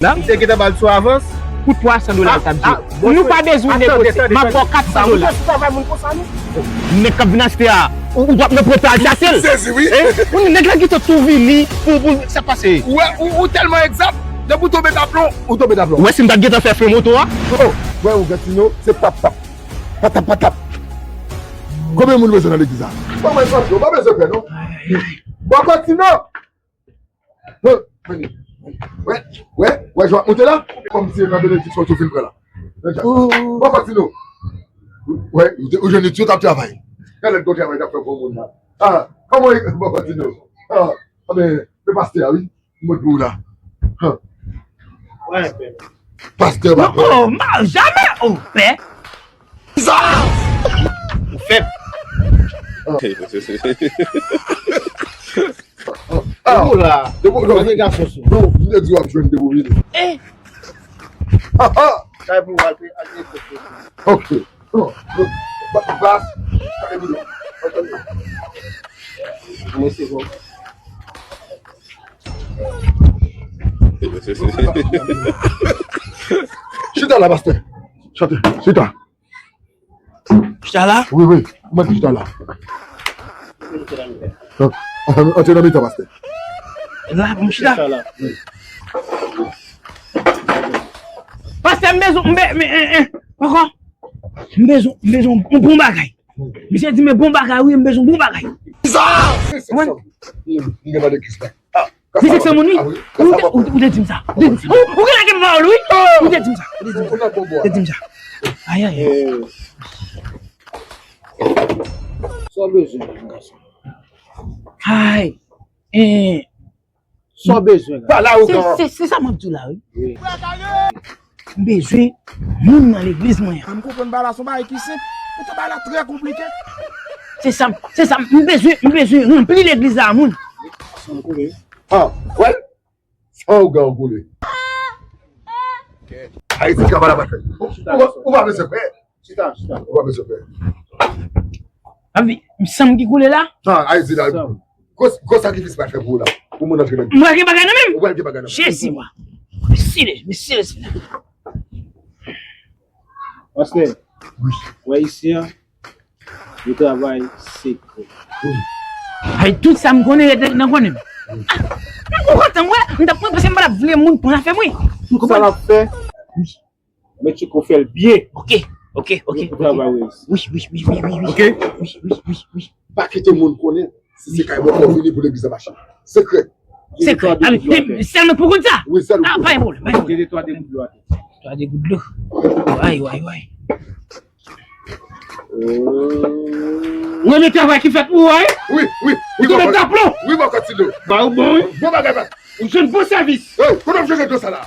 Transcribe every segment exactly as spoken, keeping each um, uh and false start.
La? Misye gentan ba l sou avans. Pou twa san dola l t ap di. Nou pa bezwen negosye. M ap ba w kat san dola. Ou sou travay moun konsa, non? Nèg k ap vin achte a, ou, ou p ap nan pwòp al chase l. Sezi, wi. Ou nèg la gentan tou vini pou, pou sa pase. Ou wè, ou, ou tèlman egzak, depi w tonbe daplon, ou tonbe daplon. Ou wè si m ta gentan fè fren moto a? Oh, wè, ou Gantino, se pap, pap. Patap, patap. Konbyen moun bezwen nan legliz la? Bon, mwen santi, ou pa bezwen pè, non. Bon, Gantino! Wè, wè, wè, Jwa, ou te la? Kòmsi nan benediksyon ou fin pran la. Bon, Patino. Wè, ou te, ou jwenn li tou t ap travay. Gade lè l travay, t ap fè bon moun la. Ah, kòman, bon, Patino? Ah, men, men pastè a, wi. Mwen pou ou la. Pastè, pastè. Oh, ma, jamè, oh, pè. Sa! Ou fèb. Ah. Ou la. Depi w vini gason sou. Non, m te di w ap jwenn depi w vini. Eh! Ah, ah! Kay pou w al pe, al pe. Ok. Non, non. Ba, bas. Kay pou w. Mwen se bon. Chita la, pastè. Chita. Chita. Chita la? Wi, wi. Mwen chita la. Antre nan mitan, pastè. La, pou m chita? Pastè, m bezwen, m be-, m, eh, eh, ankò. M bezwen, m bezwen yon bon bagay. Misye di, men bon bagay, wi, m bezwen bon bagay. Sa! M gen nan legliz la. Ah, misye se moun, wi. Ah, wi. Ou te, ou, ou te di m sa. Ou te di, ou, ou gen lage pawòl, wi. Ou te di m sa. Ou te di m sa. Ou te di m sa. Ay, ay, ay. Sa w bezwen, gason? Ay. Eh. Sa w bezwen la? Se, se, se sa m ap di w la, wi. Wi. M bezwen moun nan legliz mwen an. M konprann bagay la se yon bagay ki senp. Poutan bagay la trè konplike. Se sa, se sa, m bezwen, m bezwen ranpli legliz la a moun. San koule. Ah, wè? San ou gen koule. Ayiti, travay la pa fèt. Ou, ou, ou pa bezwen pè. Chita, chita. Ou pa bezwen pè. Abi, sanm ki koule la? Non, Ayiti la. Gwo, gwo sakrifis pral fè pou ou la. Pou moun antre nan. Mwen gen bagay nan men m. Ou pral gen bagay nan men. Jezi, wa. Mesi, mesi, mesi. Pastè. Wi. Wè isi a. Yo travay sekrè. Wi. Ay, tout sa m konnen, rete nan konnen m. Wi. Ah, m kontan, wè. M t ap pran, paske m pa t ap vle moun pran afè mwen. Tout sa l ap fè. Wi. Men Tcheko fè l byen. Ok, ok, ok. Travay reyisi. Wi, wi, wi, wi, wi, wi. Ok. Wi, wi, wi, wi. Pa kite moun konnen si se kay bòkò w vini pou legliz la mache. Sekrè. Sekrè. Sèlman pou konn sa? Wi, sèl ou. Ah, pa gen pwoblèm, pa gen pwoblèm. Mete twa de gout dlo atè. Twa de gout dlo. Ay, ay, ay. Ou renmen travay ki fèt pou ou a, wi? Wi, wi, wi. Ou tonbe daplon. Wi, mwen kontinye. Ba ou bon, wi. Bon bagay, ba. Ou jwenn bon sèvis. Hey, kote w jwenn dlo sa la?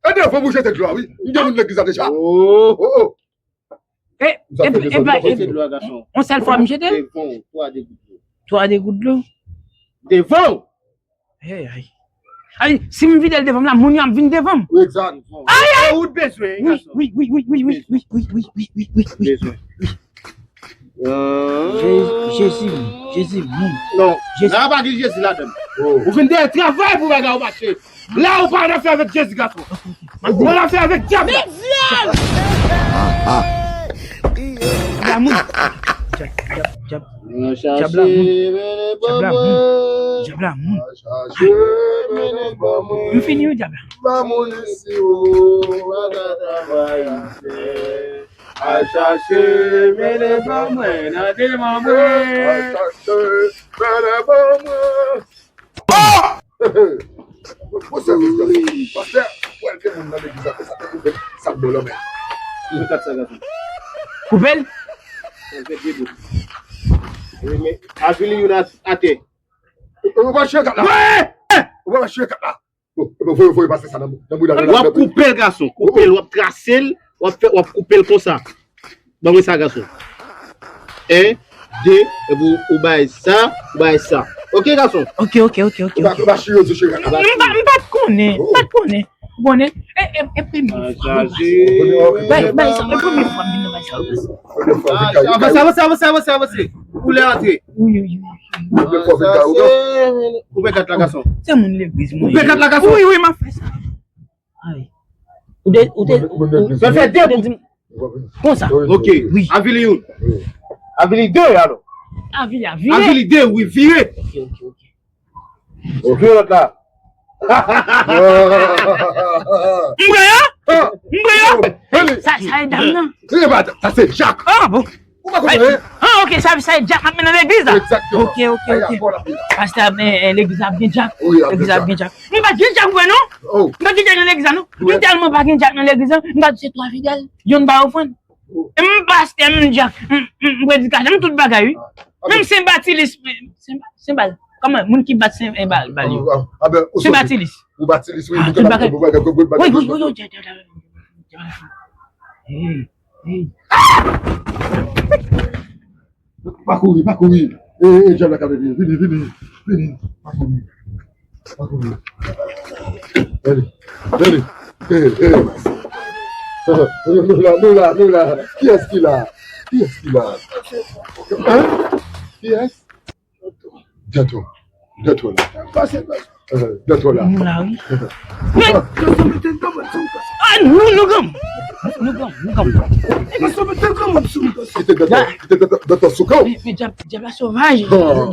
E devan pou jete dlo a, wi. M gen moun legliz la deja. Oh, oh, oh. E, e, e, e, yon sèl fwa m jete l? Devan, twa de gout dlo. Twa de gout dlo. Devan! Hey, ay. Ay, si m vide l devan m la, moun yo ap vin devan m. Wi, egzat. Ay, ay! Ou t bezwen, wi, gason. Wi, wi, wi. Bezwen. Jezi, Jezi, Jezi, moun. Non, Jezi. La pa gen Jezi ladan l. Oh. Ou vin dèyè travay pou bagay ou mache. La ou pa nan afè avèk Jezi, gason. Ou nan afè avèk dyab la. Dyab la moun. Dyab, dyab, dyab. Dyab la moun. Dyab la moun. Dyab la moun. M fini wi dyab la. Al chache, mennen ban mwen nan devan mwen. Al chache, mennen ban mwen. Oh! Bon sèvis, gason. Pastè, wè, gen moun nan legliz la, konsa, te koupe sa k bò lanmè. Mwen kat sa, gason. Koupe l? Sa l fè de bout. Wi, men, avili youn a, atè. Ou pa chire kat la. Ou pa chire kat la. Bon, ebyen, voye, voye pase sa nan, nan bouda. W ap koupe l, gason. Koupe l, w ap trase l, w ap fè, w ap koupe l konsa. Ban mwen sa, gason. En, de, epi ou, ou bay sa, ou bay sa. Ok, gason? Ok, ok, ok, ok. Ou pa, ou pa chire, chire. M pa, m pa t konnen, m pa t konnen. Ou konnen? E, e, e premye fwa mwen pase. Bay, bay sa, e premye fwa m vin nan bay sa yo pase. Avanse, avanse, avanse, avanse, avanse. Ou lè antre. Wi, wi, wi. Ou pè kat la gason. Se moun legliz mwen. Ou pè kat la gason. Wi, wi, m ap fè sa. Ay. Ou te, ou te, ou, ou te di m konsa. Ok. Wi. Avili youn. Avili de, alò. Avili, avili. Avili de, wi, vire. Ok, ok, ok. Vire lòt la. M pran yo? M pran yo? Sa, sa e dam nan. Sa se Jack. Ah, bon. Ou pa konprann? Ah, ok, sa, sa e Jack ap mennen legliz la. Egzakteman. Ok, ok, ok. Pastè, men, eh, legliz la ap gen Jack. Legliz la ap gen Jack. M pa t gen Jack vre non. M pa t gen Jack nan legliz la non. M tèlman pa gen Jack nan legliz la, m pa t se twa fidèl. Youn pa ofrann. E m pastè, m Jack, m, m, m predikatè, m tout bagay wi. Menm Sen Batilis, Sen, Sen Bal. Kòman moun ki bat Sen, eh, Bal, Bal yo? Sen Batilis. Ou Batilis, wi. Ah, tout bagay. Wi, wi, wi, wi. Hey, hey. Pa kouri, pa kouri. E, e, dyab la ka vini. Vini, vini, vini. Pa kouri. Pa kouri. Vini, vini. E, e. Nou la, nou la, nou la. Kiyès ki la? Kiyès ki la? Hein? Kiyès? Djanto. Djanto la. Pase, pase. Djanto la. Nou la, wi. Ah, nou, nou granmoun. Nou granmoun, nou granmoun. Kite djanto, kite djanto, djanto sou kò. Men, men dyab, dyab la sovaj.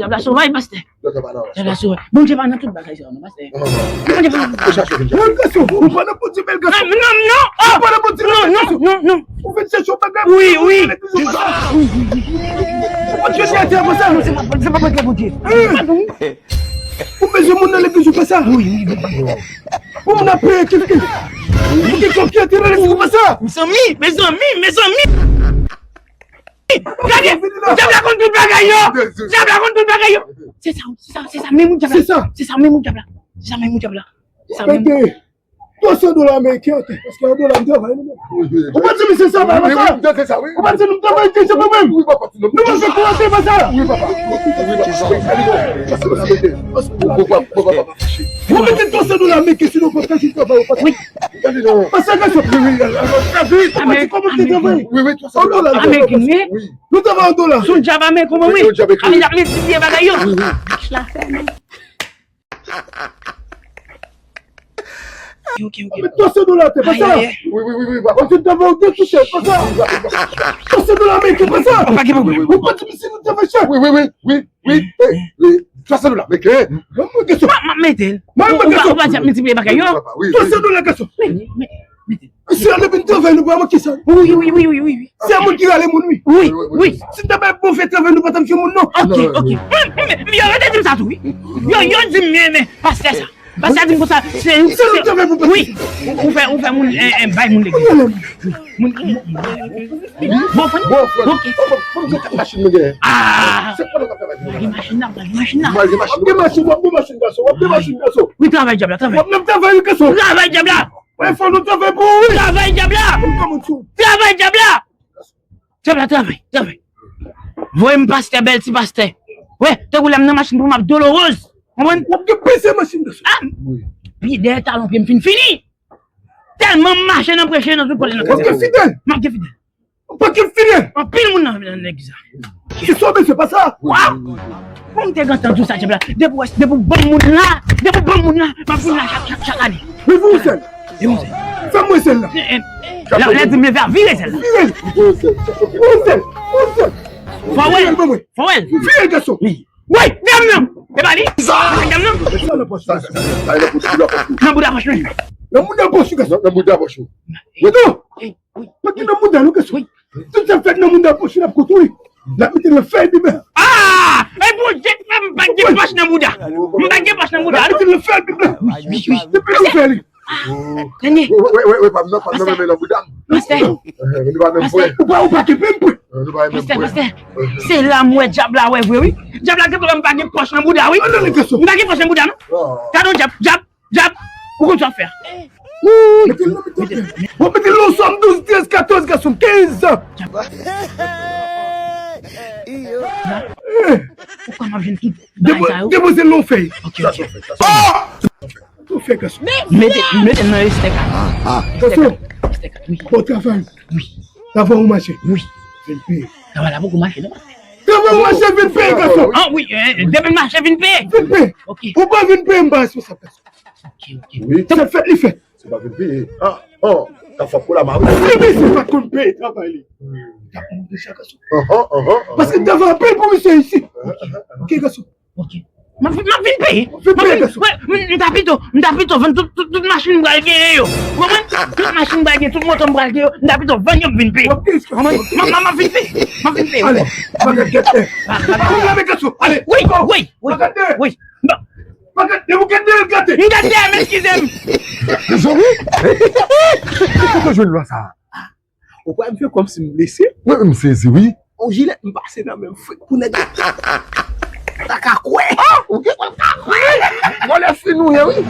Dyab la sovaj, pastè. Dyab la sovaj. Bondye pa nan tout bagay sa yo non, pastè. Bondye pa nan tout bagay. Bèl gason, ou pa nan Bondye, bèl gason. Non, non, non. Ou pa nan Bondye, bèl gason. Non, non, non. Ou vin chèche yon bagay. Wi, wi. Ou pa chèche atè konsa. Non, se pa, se pa prank la, Bondye. Ou bezwen moun nan legliz ou konsa? Wi, wi, wi. Pou moun ap peye kilkil. Kilkil ki antre nan legliz ou konsa? Mezanmi, mezanmi, mezanmi. Gade, dyab la konn tout bagay yo. Dyab la konn tout bagay yo. Se sa, se sa, se sa menm dyab la. Se sa. Se sa menm dyab la. Se sa menm dyab la. Se sa menm. Twa san dola ameriken atè, paske an dola m travay nou menm. Ou pa di misye sa, pa sa. Ou pa di nou travay deja pou mwen. Nou pa fè kou atè, pa sa. Ou mete twa san dola ameriken si nou pa fè travay, ou pa di. Pa sa gason. Ou pa di kòman te travay. An dola. Ameriken, wi. Nou travay an dola. Sou dyab ameriken, wi. Ameriken ap miltipliye bagay yo. Ach la fèmen. Ok, ok. Mete twa san dola atè, pa sa. Wi, wi, wi, wi, papa. Ou te travay ou de kouche, pa sa. Twa san dola ameriken, pa sa. Ou pa gen pwoblèm. Ou pa di misye nou travay chè. Wi, wi, wi, wi, wi, wi, twa san dola ameriken. M ap mete l. Ou pa, ou pa di ap miltipliye bagay yo. Twa san dola gason. Mete, mete. Misye, depi n travay, nou pa manke sa. Wi, wi, wi, wi, wi, wi. Se moun ki rale moun, wi. Wi, wi. Si n ta bay bon fè travay, nou pa t ap jwenn moun, non. Ok, ok. M, m, m, yo, yo te di m sa tou, wi. Yo, yo di m, men, men, pastè sa. Pastè di m konsa, se, se, wi, ou, ou fè, ou fè moun, eh, eh, bay moun legliz. Moun, moun, bon, fè, ok. Machin mwen gen. Ah! Se pa nou ka travay. Mwen gen machin nan, mwen gen machin nan. Mwen gen machin. W ap gen machin, w ap gen machin, gason. W ap gen machin, gason. Wi, travay dyab la, travay. W ap nan travay, wi, gason. Travay dyab la. Wè, fò nou travay pou ou, wi. Travay dyab la! Travay dyab la! Dyab la, travay, travay. Voye m pastè, bèl ti pastè. Wè, te woule m nan machin pou m ap dolorez. Konprann? W ap gen peze machin nan. Ah! Wi. Pi dèyè talon pye m fin fini. Tèlman m mache nan preche nan tout kote nan kazèk. W ap gen fidèl. M ap gen fidèl. Ou pa gen fidèl. Anpil moun nan, nan legliz la. Se sa w bezwen, pa sa. Waw! Bon, m te gentan di w sa, dyab la. Depi w wè, depi w ban m moun la, depi w ban m moun la, m ap vin la chak, chak, chak ane. Leve yon sèl. Leve yon sèl. Fè m wè sèl la. Eh, eh, lè, lè di m leve a, vire sèl la. Vire l. Yon sèl. Yon sèl. Fò w wè l. Vire l, ban mwen. Fò w wè l. Vire l, gason. Wi. Wi, dam nan. E pa li? Dam nan. Nan bouda pòch mwen. Nan bouda pòch ou, gason. Nan bouda pòch ou. Non. Pa gen nan mouda nou, gason. Tout sa fèt nan mouda pòch li ap kout wi. L ap mete nan fèy Bib la. Ah! E Bondye k fè m pa gen pòch nan mouda. M pa gen pòch nan mouda. L ap mete nan fèy Bib la. Wi, wi, wi. Depi nou fè li. Tande. Wi, wi, wi, pa m nan, pa m nan, men nan mouda m. Pastè. Nou pa menm pwen. Ou pa, ou pa kenbe m pwen. Nou pa menm pwen. Pastè, pastè. Se la m wè dyab la wè vre wi. Dyab la gentan wè m pa gen pòch nan mouda wi. M pa gen pòch nan mouda non. Gade yon dyab, dyab. Dyab, ou konn sa w ap fè a. Mete l nan mitan. W ap mete l nan sòm douz, trèz, katòz, gason, kenz. Ou kwè m ap jwenn tout bagay sa yo? Depoze l nan yon fèy. Ok, ok. Ou fè gason. Mete, mete nan estèk la. Estèk la. Estèk la, wi. Bon travay. Wi. Travay ou mache. Wi. Vin peye. Travay la poko mache, non? Travay ou mache, vin peye, gason. Ah, wi, eh, depi mache, vin peye. Vin peye. Ok. Ou pa vin peye, m pa responsab, gason. Ok, ok. Wi. Se fèt li fèt. Se pa vin peye. Ah, oh, ta fwa pou la ma. Si misye pa t konn peye travay li. T ap mouri deja, gason. Paske travay anpil pou misye isi. Ok, gason. Ok. M ap vin, m ap vin peye. M ap vin peye, gason. M ta pito, m ta pito vann tout, tout, tout machin m pral genyen yo. Ou konprann? Tout machin m pral genyen, tout moto m pral genyen yo. M ta pito vann yo, m vin peye. Ok, gason. M ap vin peye. M ap vin peye. Ale, bagay gèt. Ale, gason. Ale. Wi, wi, wi. Bagay. Wi. Bagay, depi w gade l gate. M gade, men eskize m. Mezanmi. Kote w jwenn lwa sa? Ou kwè m fè kòmsi m blese? Mwen menm sezi, wi. On jilèt m pase nan men m fwit pou nèg la. Ta ka kwè. Ou gen kòl ka kwè. Vòlè fin ou ye, wi.